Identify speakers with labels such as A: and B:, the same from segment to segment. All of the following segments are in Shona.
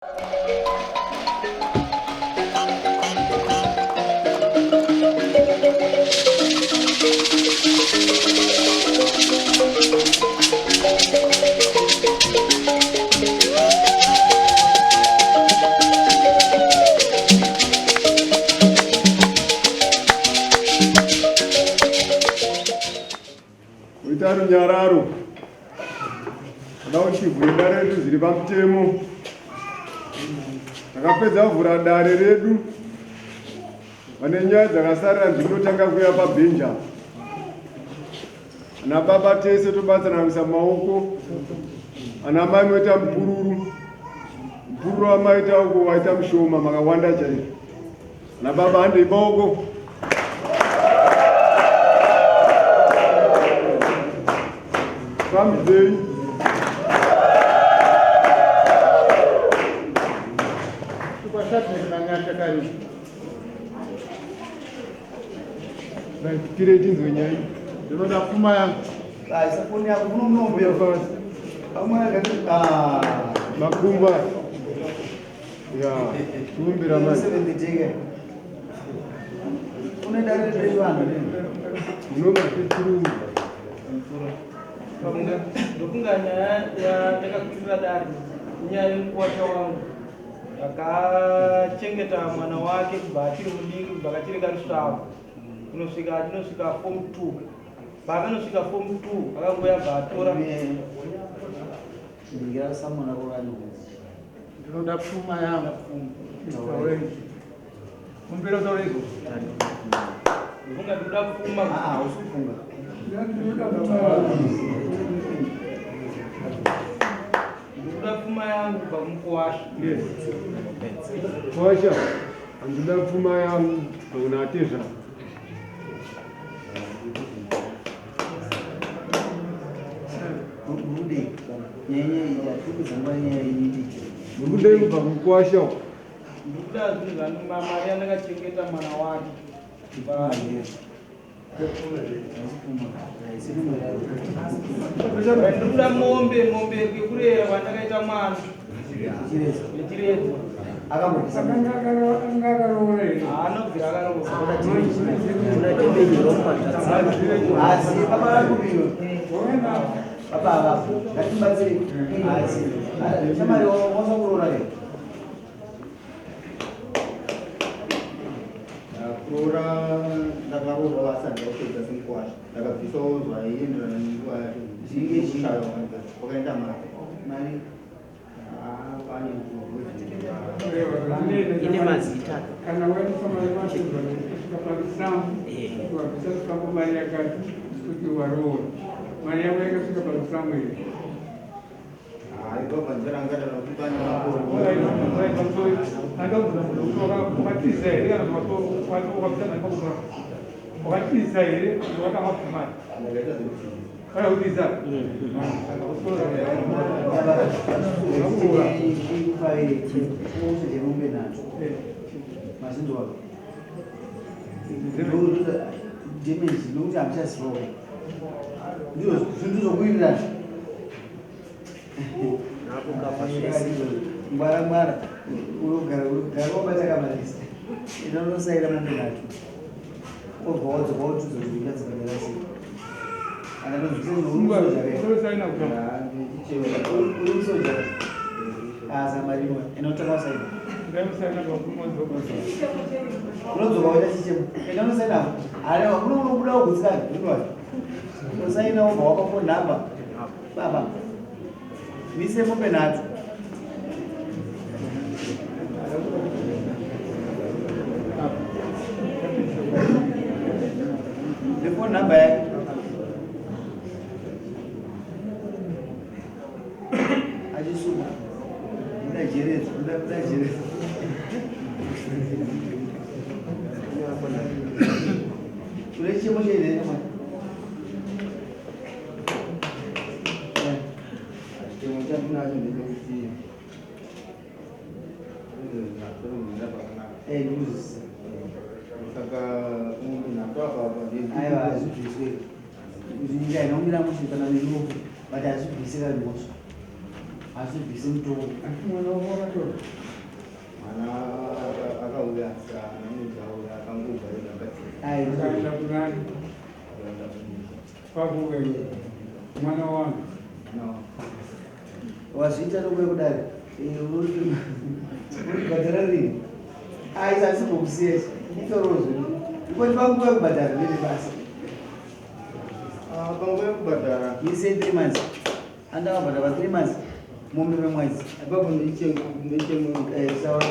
A: Kuita runyararo kuda kuti dare redu zviri pamutemo. Takapedza kuvhura dare redu, vane nyaya dzakasarira ndinotanga kuya pabhenji apa. Ana baba tese tobatsirana kuisa maoko, ana mai moita mupururu, mupururu wamaita uko waita mushoma, makawanda chaizvo. Ana baba handei maoko. Fambidzei. Tirei tinzwe nyaya iyi.
B: Ndinoda pfuma yangu.
C: Isa foni yako kuno munombera. Ah.
A: Makumba. Ya, kumbira mai.
C: Une dare revanhu.
A: Munoma chirungu.
D: Ndokunga nyaya yatakakwirira dare inyaya yemukuwasha wangu akachengeta mwana wake kubva achiri mudiki kubva kachiri karusvava kunosvika achinosvika form 2 paakanosvika form 2 akangoya bva atora
B: Ndinoda pfuma yangu. Kumbira taura izvo.
D: Ndofunga ndinoda pfuma.
C: Ah, usifunga.
D: Ndinoda pfuma yangu kubva kumukuwasha.
A: Yes. Kwasha, handida pfuma yangu kubva kuna atezvara. Murikudei kubva kukwasha uko?
D: Ndikuda zvinhu zvangu mari yandakachengeta mwana wake. Ndikuda mombe, mombe yekurera kwandakaita mwana. Yechiredzwa. Anobvira akaroora.
C: Asi baba vakubiwa. Baba ava ngatibatsire. Asi shamari waza kuroora here?
E: Kuroora ndakaroorwa vasati ndakupedza semukwasha ndakabvisawo zvaienderana nenguva yacho
C: Zvinge chii?
E: kwakaenda mari
C: Mari
E: Ah, pane
F: ine mazita
B: Kana waendesa mari mashuga kusvika parusamu, wabvisa chikwambo mari yakati kuti waroora. Mari yako yakasvika parusamu here? Wakatiza here kana wakabvisa mari pakutora? Wakatiza here wakamabvisa mari? Kana kutiza?
C: chemombe nacho. Mazinzwa. Damage nokuti hamuchazivawo. Ndizvo zvinhu zvokuwirirana. Ngwara ngwara. Unogara ugara wabata kamarista. Inonosaira mombe nacho. Obva wadzoka wotudza kuti ndadzibhadhara sei.
B: Unosaina kuta.
C: Uri musoja. Ah, samariwa. Inotanga usaina.
B: Ndaimusaina pakumodzoka.
C: Unodzoka waita chichemo. Enda unosaina. Alewa kuno unobuda ugutsikana. Unwa. Unosaina wobva wapa phone number. Baba. Mise mombe nadzo. The phone number yake. Achisuma. Muda jerezi, muda muda jerezi. Une chimo cheine mwana.
E: Chitemo chandinacho ndechekuti
C: Eh, ndikuzwisisa.
E: saka mombe nhatu apa apa
C: Aiwa, hazvibviswe. Nyika inoumira mushe kana nerufu, but hazvibvisi kana mhosva. Asi bvise mutongo.
B: Asi mwana wako wakatora.
E: Mwana akauya asi haana mwedzi auya akangobva ega akatiza.
B: Akaenda kunani?
E: Akaenda kumusha.
B: Kwako wewe. Mwana wangu.
E: Mwana wangu.
C: Wazviita nokuya kudare. Uri kubhadhara rini? Aisa asimbokusiya itorozve. Ikoti panguva yekubhadhara ndine basa.
E: Ah, panguva yekubhadhara.
C: Ise 3 months. Andakabhadhara pa 3 months. Mombe pemwedzi.
E: Ipapo ndechemo.
C: Sawa.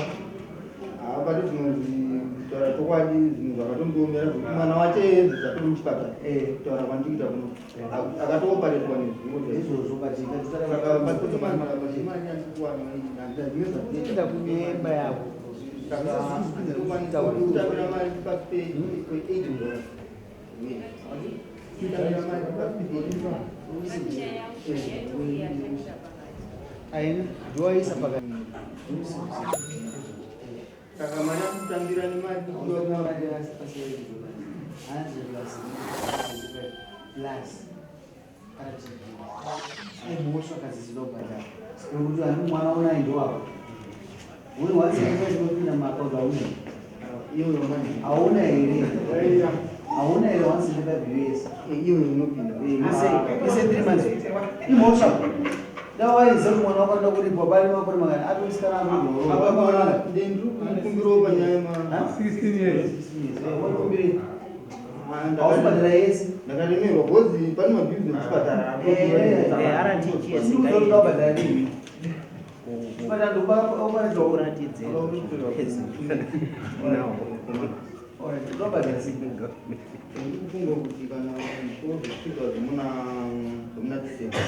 E: Pati zvinonzi kutaura chokwadi zvinhu zvakatondiomera zvekuti mwana wacho iyezvo zvatori muchipatara. Kutaura kwandikuita kuno. Akatooparetwa nezviro
C: izvozvo
E: Saka pasipoti mari yandikuwana
C: Enda kunyemba yako.
E: Saka ndikukwanisa kutambira mari pasi pe8 dollars. Kutambira mari pasi pe8
C: Aina, ndowaisa pakati.
E: Saka mari yakutambira nemari
C: Plus aimhosva kazizida kubhadhara nekuti ani mwana unaye ndowako uri 175 inopinda muakaunti hauna
E: iyoyo manje
C: hauna here hauna here 175 US
E: iyoyo inopinda
C: ise 3 months imhosva dai waiziva kuti mwana wako anoda kuripwa pane makore mangani atomusikana
E: Apa ndiri kukumbirawo panyaya yema
B: 16 years.
C: hausibhadhara yese
E: ndakaremerwa because pane mabhills ekuchipatara
C: ndikuzobhadhara nini chipatara ndokuoparedzwa ndobhadhara sei
E: ndikufunga kuti kana kozosvika zvemuna December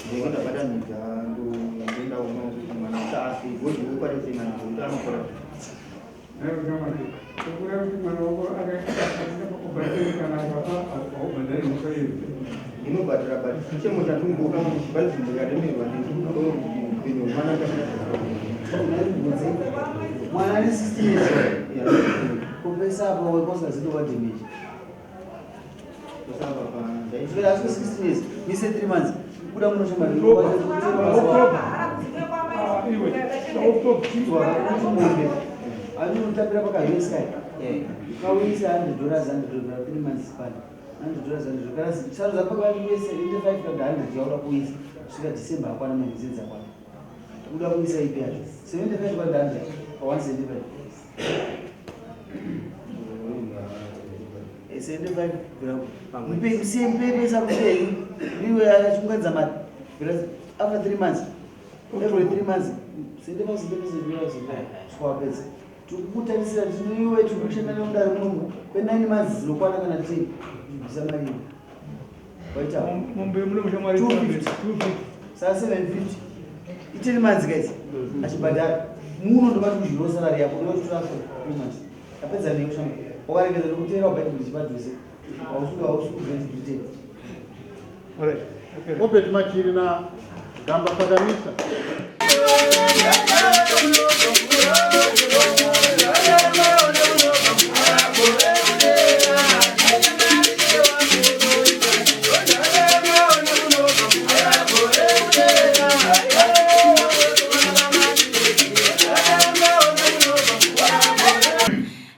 E: ndenge ndabatanidza ndoenda kuona kuti mwana taasei because operation kuti anokora
B: Nayo kama Tokuda kuti mwana wako akaenda paoperation kana akafa haubhadhari mhosva iyo.
E: ndinobhadhara but chichemo chandingoona kuti pane zvinhu ndakaremerwa ndikuda kuti upenyu hwemwana
C: mwana ane 16 years kupesa apa wekosa damage kusvika asvika 16 years mise 3 months kuda munosha mari
B: Ah, iwe. October.
C: anotambira pakaveskai ukauyisa 100 dollars 100 dollars 3 months pano 100 dollars 100 kana sarudza pakati 75 kana 100 yauda kuisa kusvika December akwana mwedzi dzakwana uda kuisa ipi yacho 75 kana 100 pa 175 75 siye mupepesa kumberi iwe achunganidza mari because after 3 months every 3 months 75 75 75 wapedza tikukutarisira tinoiwe tikushanda nemudare munomu kwe9 months dzinokwana kana 10 bvisa mari iyi waita
B: Mombe muno mushamwari
C: 250.
B: 250.
C: Saka 750 i10 months guys achibhadhara muno ndobati kuzviro salary yako unochitora for 3 months apedza neyo shama wakaregedza nekuteera ubhaibheri chipadhuze hausuka hausuku Great Britain.
B: Alright. Okay.
F: Obert Machiri na Gamba Pakamisa.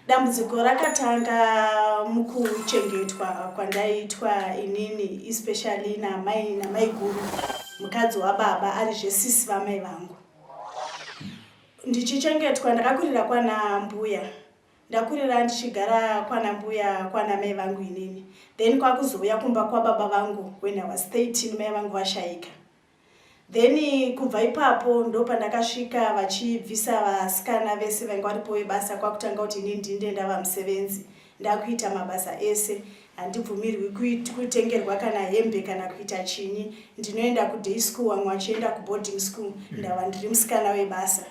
G: Dambudziko rakatanga mukuchengetwa kwandaitwa inini, especially namai namaiguru, mukadzi wababa ari zvesisi vamai vangu. Ndichichengetwa, ndakakurira kwana mbuya, ndakurira ndichigara kwana mbuya kwana mai vangu inini, then kwakuzouya kumba kwababa vangu when I was 13, mai vangu vashayika. Then kubva ipapo ndo pandakasvika vachibvisa vasikana vese vainge varipo vebasa, kwakutanga kuti inini ndinde ndava musevenzi, ndakuita mabasa ese. Handibvumirwi kutengerwa kana hembe kana kuita chinyi. Ndinoenda kuday school, vamwe vachienda kuboarding school, ndava ndiri musikana webasa.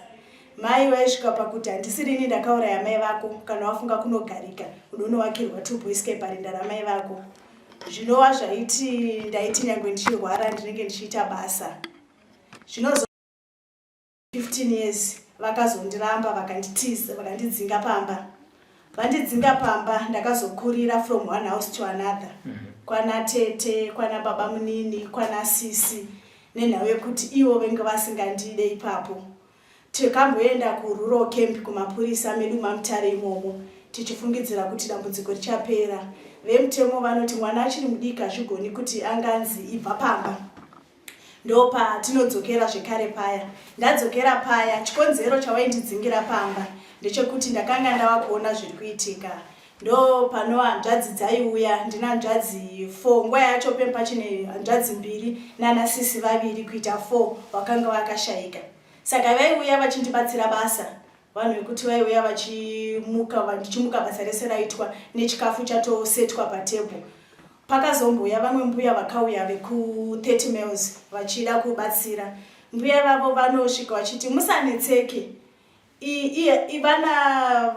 G: Mai vaisvika pakuti handisirini ndakauraya mai vako, kana wafunga kunogarika unonowakirwa tuboyscape parinda ramai vako. Zvinova zvaiti ndaiti nyange ndichirwara ndinenge ndichiita basa. Zvinozo 15 years vakazondiramba, vakanditiza, vakandidzinga pamba. Vandidzinga pamba, ndakazokurira from one house to another, kwana tete, kwana baba munini, kwana sisi. nenhau yekuti ivo venge vasingandide ipapo. Takamboenda kurural camp kumapurisa medu maMutare imomo tichifungidzira kuti dambudziko richapera. Vemutemo vanoti mwana achiri mudiki hazvigoni kuti anganzi ibva pamba. Ndopatinodzokera zvekare paya. Ndadzokera paya, chikonzero chawaindidzingira pamba ndechekuti ndakanga ndava kuona zviri kuitika. Ndopano hanzvadzi dzaiuya, ndina hanzvadzi 4 nguva yacho pemba pachine hanzvadzi mbiri nana sisi vaviri kuita 4 vakanga vakashaika. Saka vaiuya vachindibatsira basa vanhu vekuti vaiuya vachimuka ndichimuka basa rese raitwa nechikafu chatosetwa patable. Pakazombouya vamwe mbuya vakauya veku 30 miles vachida kubatsira. Mbuya vavo vanosvika vachiti musanetseke vana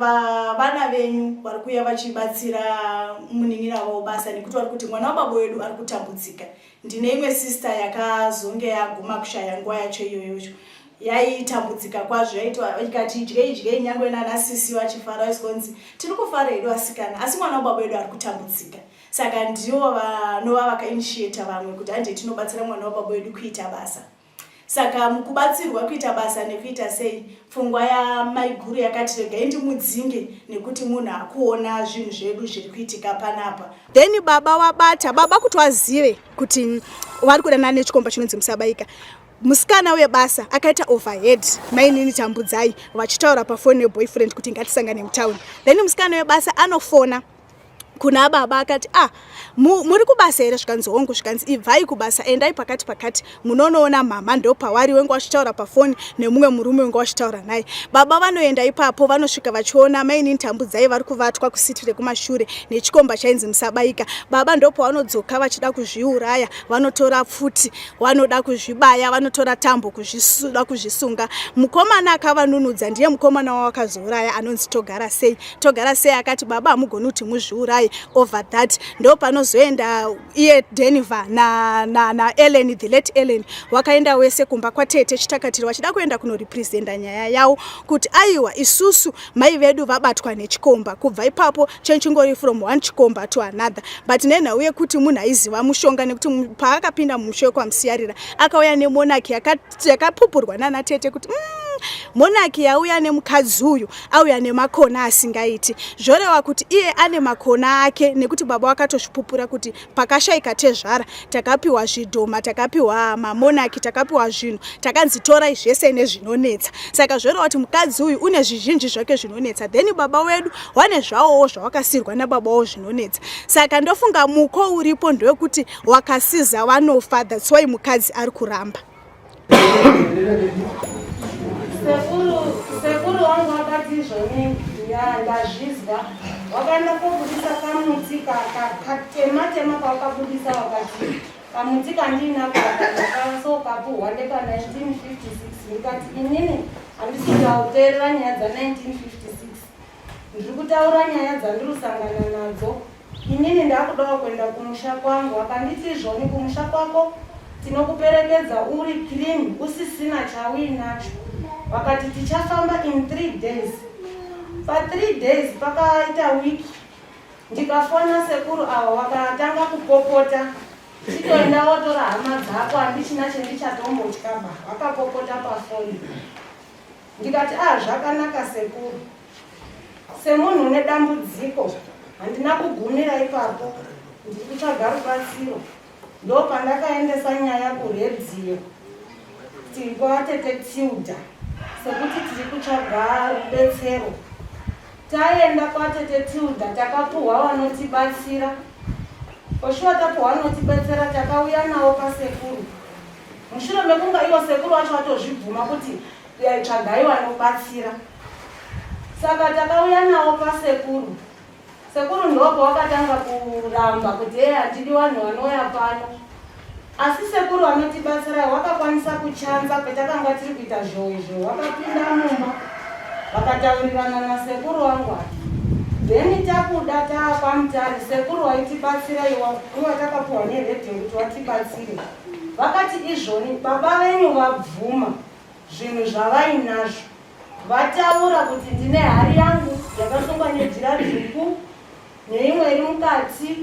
G: vana venyu vari kuuya vachibatsira munin'ina wavo basa nekuti vari kuti mwana wababa wedu ari kutambudzika. Ndine imwe sister yakazonge yaguma kushaya nguva yacho iyoyocho yaitambudzika kwazvo yaitwa ikati idyei idyei nyangwe nana sisi vachifara vaisonzi tiri kufara hedu asikana asi mwana wababa wedu ari kutambudzika. Saka ndivo vanova vakainitiata vamwe kuti handei tinobatsira mwana wababa wedu kuita basa. Saka mukubatsirwa kuita basa nekuita sei, pfungwa yamaiguru yakati regai ndimudzinge nekuti munhu akuona zvinhu zvedu zviri kuitika panapa. Then baba wabata baba kuti wazive kuti vari kudanana nechikomba chinonzi Musabaika. Musikana webasa akaita overhead mainini Tambudzai vachitaura pafoni neboyfriend kuti ngatisangane mutown. Then musikana webasa anofona kuna baba akati ah muri kubasa here zvikanzi hongu zvikanzi ibvai kubasa endai pakati pakati munonoona mama ndopawari wenge wachitaura pafoni nemumwe murume wenge wachitaura naye baba vanoenda ipapo vanosvika vachiona mainini Tambudzai vari kuvatwa kusiti rekumashure nechikomba chainzi Musabaika baba ndopavanodzoka vachida kuzviuraya vanotora pfuti vanoda kuzvibaya vanotora tambo kuzvisuda kuzvisunga mukomana akavanunudza ndiye mukomana wawakazouraya anonzi Togara Sei. Togara Sei akati baba hamugoni kuti muzviuraye over that. Ndo panozoenda iye Denver na, na, na Ellen, the late Ellen, wakaenda wese kumba kwatete Chitakatiro vachida kuenda kunorepresenta nyaya yavo kuti aiwa isusu mai vedu vabatwa nechikomba. Kubva ipapo chenchingori from one chikomba to another, but nenhau yekuti munhu aiziva mushonga nekuti paakapinda mumusha wekwaMusiyarira akauya nemonarchy yakapupurwa nana tete kuti monarchy yauya nemukadzi uyu auya nemakona asingaiti, zvoreva kuti iye ane makona ake nekuti baba wakatozvipupura kuti pakashaika tezvara takapiwa zvidhoma, takapiwa mamonarchy, takapiwa zvinhu, takanzi torai zvese nezvinonetsa. Saka zvoreva kuti mukadzi uyu une zvizhinji zvake zvinonetsa, then baba wedu wane zvawowo zvawakasirwa nababa wavo zvinonetsa. Saka ndofunga muko uripo ndewekuti wakasiza wanofa, that's why mukadzi ari kuramba.
H: Sekuru wangu akati izvoni ndazvizwa, wakaenda kobudisa kamuti katema tema kawakabudisa, wakati kamuti kandiinako ndakasokapuhwa ndeka 1956. Ndikati inini handisi kuteerera nyaya dza 1956, ndiri kutaura nyaya dzandiri kusangana nadzo. Inini ndakudawo kuenda kumusha kwangu. Akanditi izvoni kumusha kwako tinokuperekedza uri clean usisina chauinacho. Vakati tichafamba in 3 days. Pa 3 days pakaita week, ndikafona sekuru ava vakatanga kupopota, chitoenda wotora hama dzako handichina chendichatombotya ba. Vakapopota pafoni. Ndikati ah zvakanaka sekuru. Semunhu une dambudziko handina kugumira ipapo, ndiri kutsvaga rubatsiro. Ndopandakaendesa nyaya kuredio kwatete Tilda sekuti tiri kutsvaga rubetsero. Taenda kwatete Tilda takapuhwa vanotibatsira. Oshuwa tapuhwa vanotibatsira takauya nawo pasekuru. Mushure mekunga ivo sekuru vacho vatozvibvuma kuti tsvagai vanobatsira. Saka takauya nawo pasekuru. Sekuru ndopo wakatanga kuramba kuti hey, handidi vanhu vanouya pano. Asi sekuru vanotibatsira wakakwanisa kuchanza petakanga tiri kuita zhowe zhowe, wakapinda mumba vakataurirana nasekuru wangu ati then takuda taakwamutare sekuru waitibatsira iwa watakapuhwa neredhiyo kuti watibatsire. Vakati izvoni baba venyu vabvuma zvinhu zvavainazvo, vataura kuti ndine hari yangu yakasungwa nejira dzvuku neimwe iri mukati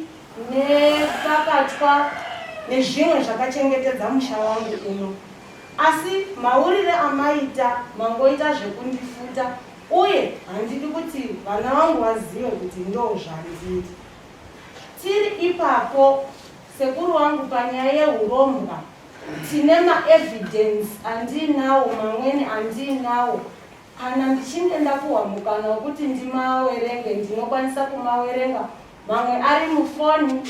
H: nepakatwa. nezvimwe zvakachengetedza musha wangu uno. Asi maurire amaita mangoita zvekundifuta uye handidi kuti vana vangu vazive kuti ndozvandiri. Tiri ipapo sekuru wangu panyaya yehurombwa tine maevidence andiinawo mamweni andiinawo kana ndichinge ndapuhwa mukana wekuti ndimawerenge ndinokwanisa kumawerenga mamwe ari mufoni.